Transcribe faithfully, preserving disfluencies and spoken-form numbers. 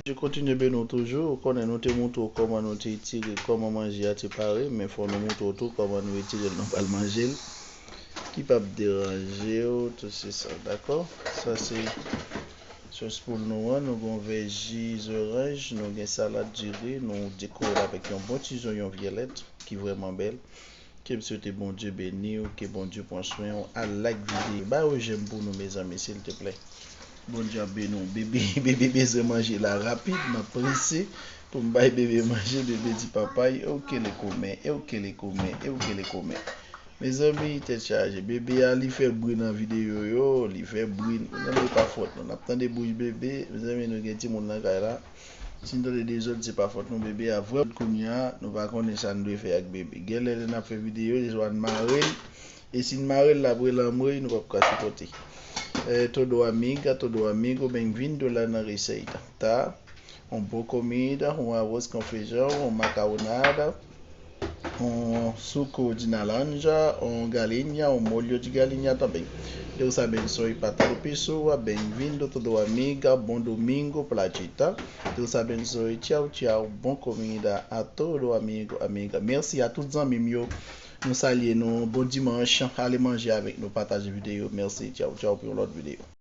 Bondye kontinye beni w toujou. Ou konnen nou te montre w kòman nou te etire, kòman manje a te pare, men fò nou montre w tou kòman nou etire l, nou pral manje l. Ki p ap deranje w, tout se sa, dakò? Sa se sòs poul nou an, nou gen yon vèji zoranj, nou gen salad diri, nou dekore l avèk yon bon ti zonyon vyolèt ki vrèman bèl. Ke m swete Bondye beni w, ke Bondye pran swen w. Al like videyo, ba yo j'aime pou nou, mezanmi, silteplè. Bondye ap beni w. Bebe, bebe bezwen manje la rapid, m ap prese pou m bay bebe manje. Bebe di papay, eu que ele comer, eu que ele comer, eu que ele comer. Mezanmi, tèt chaje. Bebe a, li fè bri nan videyo yo, li fè bri. Mezanmi, e pa fòt nou. N ap tande bouch bebe. Mezanmi, nou gen timoun nan kay la. Si n tande dezòd, se pa fòt nou. Bebe a vrè. Kounye a, nou pa konnen sa n dwe fè ak bebe. Gen lè, lè n ap fè videyo, se swa n mare l. E si n mare l, l ap rele anmwey, nou p ap ka sipòte. Eh, todo amiga, todo amigo, bem-vindo lá na receita, tá? Um bom comida, um arroz com feijão, um macarronada, um suco de laranja, um galinha, um molho de galinha também. Deus abençoe pra todo pessoa, bem-vindo, todo amiga, bom domingo pra ti, tá? Deus abençoe, tchau, tchau, bom comida a todo amigo, amiga. Mèsi a tout zanmi m yo. Nou salye nou, bon dimanch, ale manje avèk nou, pataje videyo. Mèsi, tchau, tchau, pou yon lòt videyo.